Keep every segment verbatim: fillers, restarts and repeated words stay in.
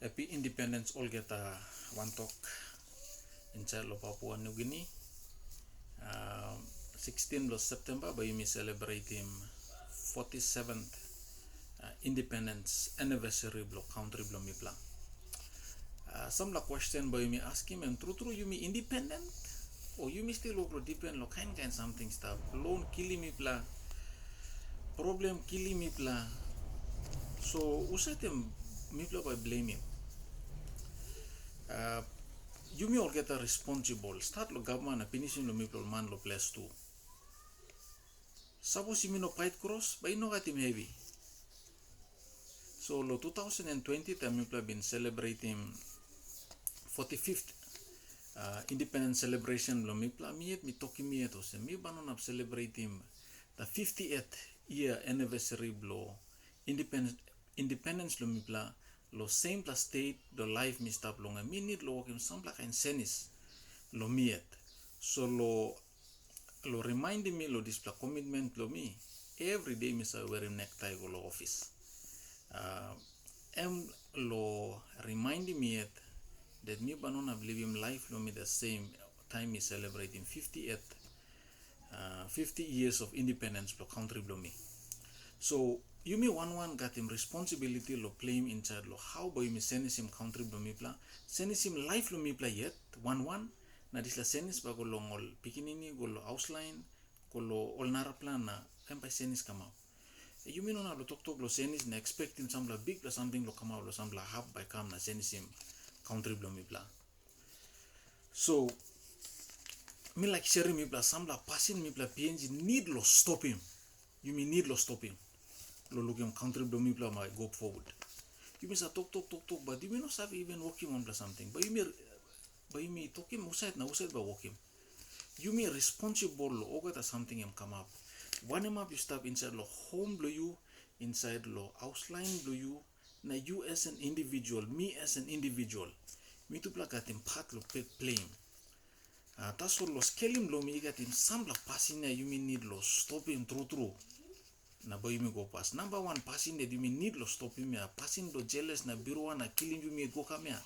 Happy Independence olgeta wantok insait long Papua New Guinea. Um, sixteen bilong September bai yumi celebratim forty-seventh uh, independence anniversary bilong country bilong mipela. Uh, sampela question bai yumi askim em, trutru yumi independent? O yumi still wok long depend long kain kain samting stap, loan kilim mipela, problem kilim mipela. So husat em mipela bai blemim? Uh, yumi olgeta responsible, stat long gavman na pinisim long mipela ol man long ples tu. Sapos yumi no pait kros, bai i no gat em hevi. So long two thousand and twenty, taim mipela bin celebratim forty-fifth uh, independence celebration bilong mipela, mi yet mi tokim mi yet olsem, mi bai no inap celebratim the fifty-eighth year anniversary bilong independence, independence bilong mipela long sempela state long laip mi stap long em. Mi nid long wokim sampela kain senis long mi yet. So long long rimaindim mi long dispela komitmen bilong mi, everyday mi save werim nektai go long ofis. Uh, em long rimaindim mi yet that mi bai no inap livim laip long mi the same taim mi celebratim fifty-eight, uh, fifty years of independence bilong country bilong mi. So yumi wan wan gatim responsibility long pleim insait long hau bai yumi senisim country bilong mipela, senisim laip long mipela yet wan wan, na dispela senis bai go long ol pikinini, go long haus lain, go long ol narapela, na em bai senis kamap. Yumi no inap long toktok long senis na expectim sampela bikpela samting long kamap long sampela hap bai kam na senisim country bilong mipela. So mi laik serim mipela sampela pasin mipela P N G nid long stopim. Yumi nid long stopim long lukim country bilong mipela bai go forward. Yumi sa toktok toktok, but yumi no save even wokim wanpela samting. Bai yumi bai yumi tokim husat na husat bai wokim. Yumi responsible long olgeta samting em kamap. Wanem hap yu stap insait long hom bilong yu, insait long haus lain bilong yu, na yu as an individual, mi as an individual, mitupela gatim pat long pe- pleim. Uh, tasol long skelim long mi i gatim sampela pasin ya yumi nid long stopim tru tru. Na bai yumi go pas. Namba wan pasin that yumi nid long stopim ya, pasin bilong jeles na birua na kilim yumi go kam ya.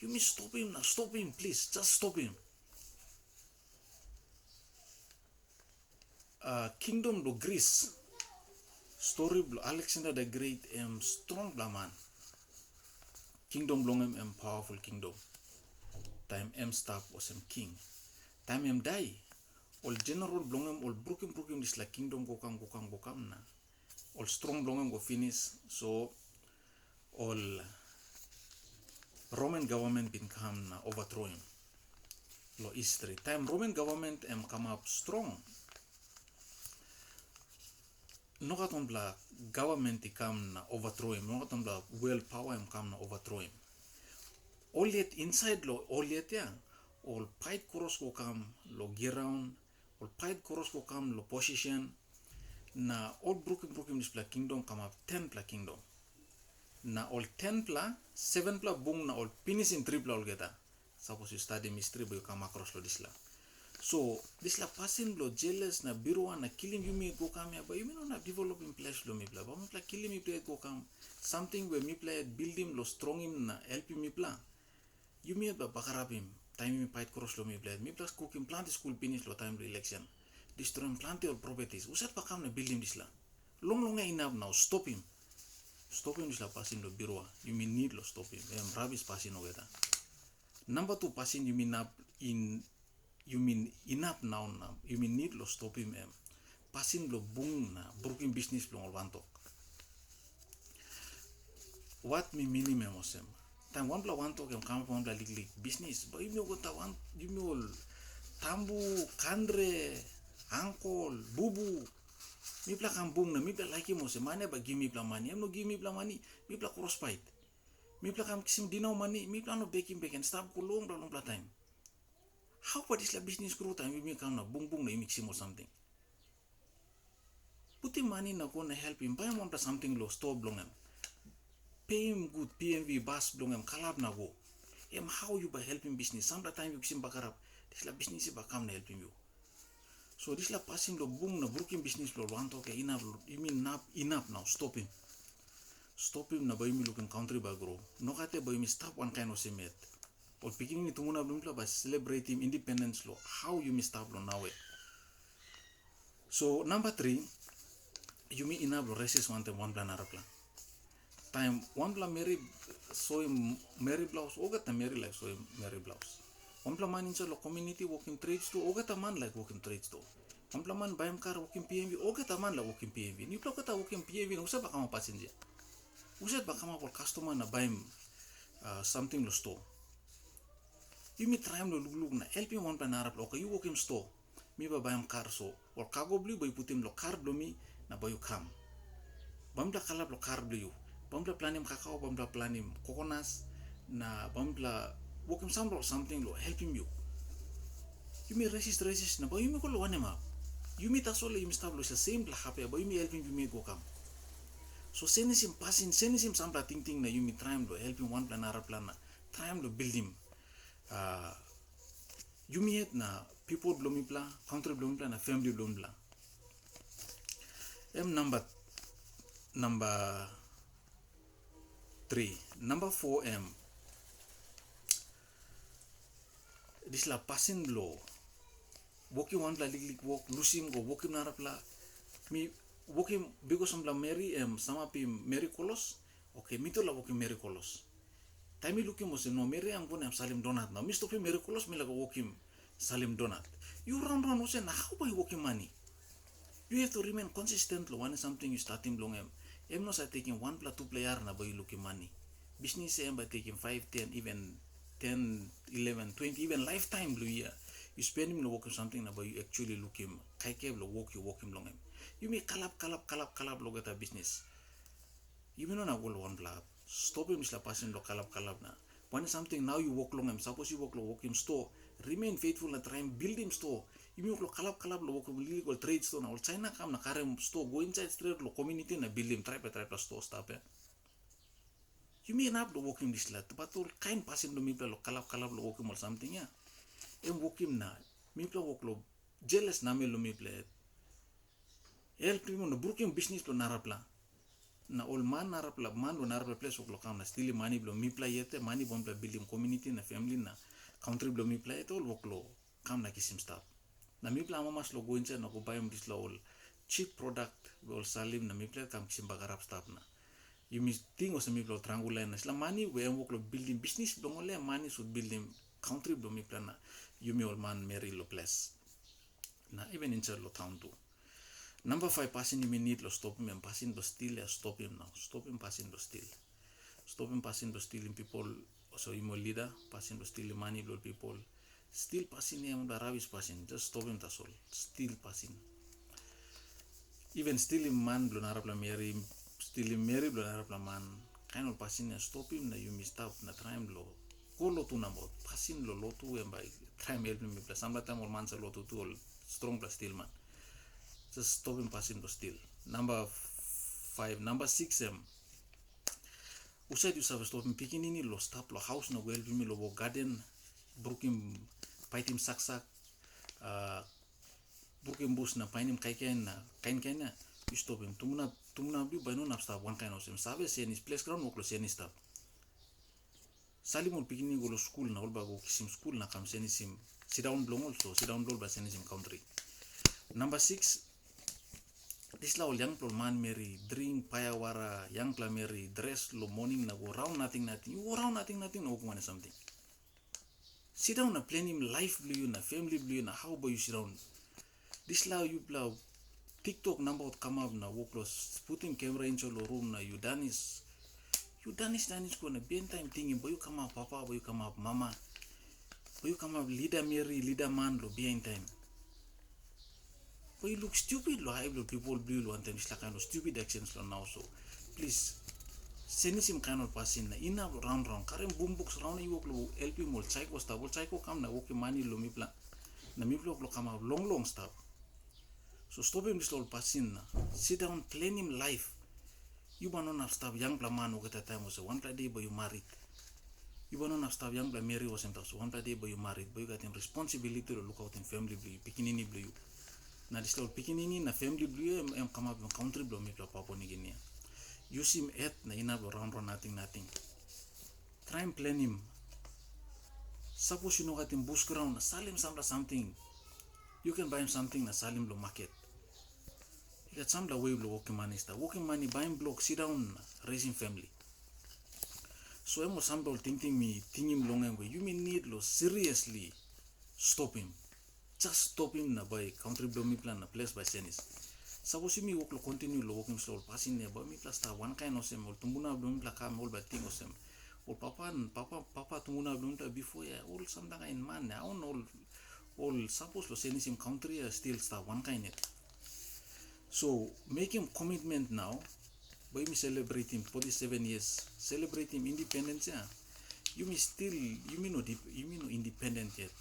Yumi stopim na stopim, plis, just stopim. Uh, kingdom bilong Gris, stori bilong Alexander the Great, em strongpela man. Kingdom bilong em, em powerful kingdom. Taim em stap olsem king, taim em dai, ol general bilong em ol brukim brukim dispela kingdom go kam go kam go kam na ol strong bilong em go pinis. So ol Roman government bin kam na overthrow em. Long history, taim Roman government em kamap strong, no gat wanpela government i kam na overthrow em, no gat wanpela world power em kam na overthrow em. Ol yet insait long ol yet ya, ol pait kros go kam long graun, ol pait kros go kam long position, na ol brukim brukim dispela kingdom kamap tenpela kingdom. Na ol tenpela, sevenpela bung na ol pinisim tripela olgeta. Sapos yu stadim history bai yu kam akros long dispela. So dispela pasin bilong jeles na birua na kilim yumi go kam ya, bai yumi no inap developim ples bilong mipela. Bai mipela kilim mipela yet go kam samting we mipela yet bildim long strongim na helpim mipela. Yumi yet bai bagarapim taim yumi pait kros long mipela yet. Mipela kukim planti skul pinis long taim bilong election, distroim planti ol properties. Husat bai kam na bildim dispela? Longlong ya inap nau, stopim. Stopim dispela pasin bilong birua, yumi nid long stopim, em rabis pasin olgeta. Namba tu pasin yumi inap in, yumi inap nau na yumi nid long stopim em pasin bilong bung na brukim bisnis bilong ol wantok. Wat mi minim em olsem, taim wanpela wantok em kamap wanpela liklik bisnis, bai yumi olgeta wan, yumi ol tambu, kandre, ankol, bubu, mipela kam bung na mipela laikim olsem man ya bai givim mipela mani, em no givim mipela mani, mipela kros pait. Mipela kam kisim dinau mani, mipela no bekim bek, em stap go longpela longpela taim. Hau bai dispela bisnis gro taim yumi kam na bung bung na yumi kisim ol samting? Putim mani na go na helpim baim wanpela samting long stua bilong em. Peim gut P M V bas bilong em kalap na go. Em hau yu bai helpim bisnis? Sampela taim yu kisim bagarap, dispela bisnis i bai kam na helpim yu. So dispela pasin bilong bung na brukim bisnis bilong wantok ya inap, yumi inap, inap nau, stopim. stopim na bai yumi lukim country bai gro. Nogat yet bai yumi stap wankain olsem yet. Ol pikinini tumbuna bilong mipela bai celebratim independence lo hau yumi stap lo nawe. So namba tri, yumi inap lo resis wantaim wanpela narapela. Taim wanpela meri soim meri blaus, olgeta meri laik soim meri blaus. Wanpela man insait lo komuniti wokim trade sto, olgeta man laik wokim trade sto. Wanpela man baim kar wokim P M V, olgeta man laik wokim P M V. Nipela olgeta wokim P M V, na husat bai kamap pasinja? Husat bai kamap ol kastoma na baim uh, samting lo sto? Yumi traim lo lukluk na helpim wanpela narapela, oke, yu wokim sto, mi bai baim kar, so ol kago bilong yu bai yu putim lo kar bilong mi na bai yu kam. Bai mipela kalap lo kar bilong yu. Bai mipela planim kakau, bai mipela planim kokonas, na bai mipela wokim sampela samting lo helpim yu. Yumi resis resis na bai yumi go lo wanem hap? Yumi tasol yumi stap lo sempela hap ya, bai yumi helpim yumi go kam. So senisim pasin, senisim sampela tingting na yumi traim lo helpim wanpela narapela na traim lo bildim uh, yumi yet na pipol bilong mipela, kantri bilong mipela na famili bilong mipela. Em namba namba tri. Namba fo em dispela pasin bilong wokim wanpela liklik wok, lusim go wokim narapela. Mi wokim bikos wanpela meri em samapim meri kolos. Oke, mi tu la wokim meri kolos. Taim mi lukim olsem, no, meri em go na em salim donat, na mi stopim meri kolos, mi laik wokim salim donat. Yu raun raun olsem, na hau bai yu wokim mani? Yu have to remain consistent lo wanem samting yu statim long em. Em no sa tekim wanpela tupela yar na bai yu lukim mani. Bisnis em bai tekim five, ten, even ten, eleven, twenty, even lifetime lo yia yu spendim lo wokim samting na bai yu actually lukim kaikai lo wok yu wokim long em. Yumi kalap kalap kalap kalap lo geta bisnis. Yumi no na go lo wanpela hap. Stopim dispela pasin bilong kalap kalap na. Wanem samting nau yu wok long em, sapos yu wok long wokim sto, remain faithful na traim bildim sto. Yumi wok long kalap kalap long wokim liklik ol trade sto na ol China kam na karim sto go insait stret long komuniti na bildim traipela traipela sto stap ya. Yumi inap long wokim dispela, bat ol kain pasin bilong mipela long kalap kalap long wokim ol samting ya. Em wokim na mipela wok long jeles namel long mipela yet. Helpim ol na brukim bisnis bilong narapela. Na ol man narapela, man bilong narapela ples wok long kam na stilim mani bilong mipela yet, mani bilong mipela bildim komuniti na famili na kantri bilong mipela yet, ol wok long kam na kisim stap. Na mipela amamas long go insait na go baim dispela ol chip product we ol salim na mipela kam kisim bagarap stap na. Yumi ting olsem mipela ol trangulain na dispela mani we em wok long bildim bisnis bilong ol ya, mani sut bildim kantri bilong mipela na yumi ol manmeri long ples. Na even insait long taun tu. Namba faiv pasin yumi nid long stopim em pasin bilong stil ya, stopim nau, stopim pasin bilong stil. Stopim pasin bilong stilim pipol, olsem yumi ol lida, pasin bilong stilim mani bilong ol pipol. Stil pasin ya em bai rabis pasin, just stopim tasol, stil pasin. Even stilim man bilong narapela meri, stilim meri bilong narapela man, kain ol pasin ya stopim na yumi stap na traim long go lotu nabaut. Pasin bilong lotu em bai traim helpim mipela. Sampela taim ol man sa lotu tu ol strongpela stilman. Just stopim pasin bilong stil. Namba faiv, namba siks em. Husat yu save stopim pikinini long stap long haus na go helpim mi long wok gaden, brukim, paitim saksak, uh, brukim bus na painim kaikai na kain kain ya, yu stopim. Tumuna, tumuna bilong bai no nap stap wankain olsem. Save senis, ples graun wok long senis stap. Salim ol pikinini go long skul na ol bai go kisim skul na kam senisim sindaun bilong ol, so sindaun bilong ol bai senisim kantri. Namba siks, dispela ol yangpela ol manmeri, dring, paia wara, yangpela meri, dres long moning na go raun nating nating, yu go raun nating nating na wokim wanem samting? Sindaun na plenim laip bilong yu na famili bilong yu na hau bai yu sindaun. Dispela yupela TikTok nabaut kamap na wok long putim kamera insait long rum na yu danis. Yu danis danis go na bihain taim tingim bai yu kamap papa, bai yu kamap mama, bai yu kamap lida meri, lida man long bihain taim. Bai yu luk stupid long ai bilong pipol bilong yu long wantaim dispela kain ol stupid actions long nau so. Plis, senisim kain ol pasin na inap long raun raun. Karim bumboks raun na yu wok long helpim ol saiko stap. Ol saiko kam na wokim mani long mipela. Na mipela wok long kamap longlong stap. So stopim dispela ol pasin na sindaun plenim laip. Yu bai no inap stap yangpela man olgeta taim olsem, wanpela de bai yu marit. Yu bai no inap stap yangpela meri olsem tasol, wanpela de bai yu marit, bai yu gaitim responsibiliti long lukautim famili bilong yu, pikinini bilong yu. Na dispela ol pikinini na famili bilong yu em, em kamap long kantri bilong mipela Papua Niugini ya. Yusim het na inap long raun raun nating nating. Traim plenim. Sapos yu no gat bus graun, na salim sampela samting. Yu ken baim samting na salim long maket. I gat sampela we bilong wokim man i stap. Wokim man i baim blok, sindaun na reisim famili. So em ol sampela ol tingting mi tingim long em we yumi nid long seriously stopim. Just stopim na bai kantri bilong mipela na ples bai senis. Sapos yumi wok long kontinu long wokim slo ol pasin ya, bai mipela stap wankain olsem ol tumbuna bilong mipela kam, ol bai ting olsem, ol papa, papa, papa tumbuna bilong mipela bipo ya, ol samting kain man ya, ol, ol sapos long senisim kantri ya stil stap wankain yet. So mekim komitmen nau, bai yumi selebretim forty seven years, selebretim independence ya. Yumi stil, yumi no dip, yumi no independent yet.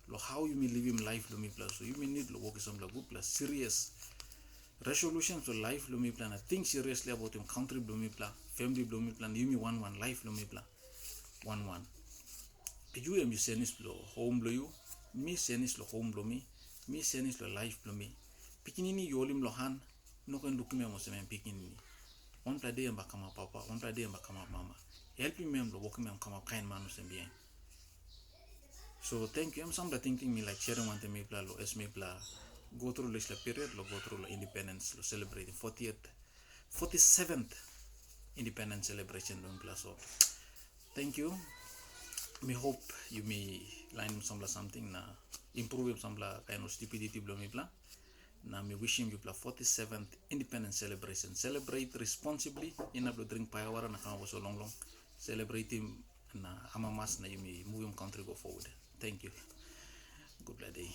Long how yumi livim laip long mipela, so yumi nid long wokim sampela gutpela serious resolution long laip long mipela na think seriously about em kantri bilong mipela, famili bilong mipela, na yumi wan wan laip long mipela. Wan wan. Yu em yu senis long hom bilong yu, mi senis long hom bilong mi, mi senis long laip bilong mi. Pikinini yu holim long han, no ken lukim em olsem em pikinini. Wanpela de em bai kamap papa, wanpela de em bai kamap mama. Helpim em long wokim em kamap kain man olsem bihain. So tenkyu, em sampela tingting mi laik sharim wantaim mipela long as mipela go tru dispela period long go tru long independence, long celebrating fortieth, forty seventh independence celebration bilong mipela. So tenkyu. Mi hope yumi lainim sampela samting na improve sampela kain ol stupidity bilong mipela. Na mi wishim yupela forty seventh independence celebration. Celebrate responsibly, inap long drink paiawara na kamap olsem longlong. Celebratim na amamas na yumi muvim kantri go forward. Tenkyu. Gutpela de.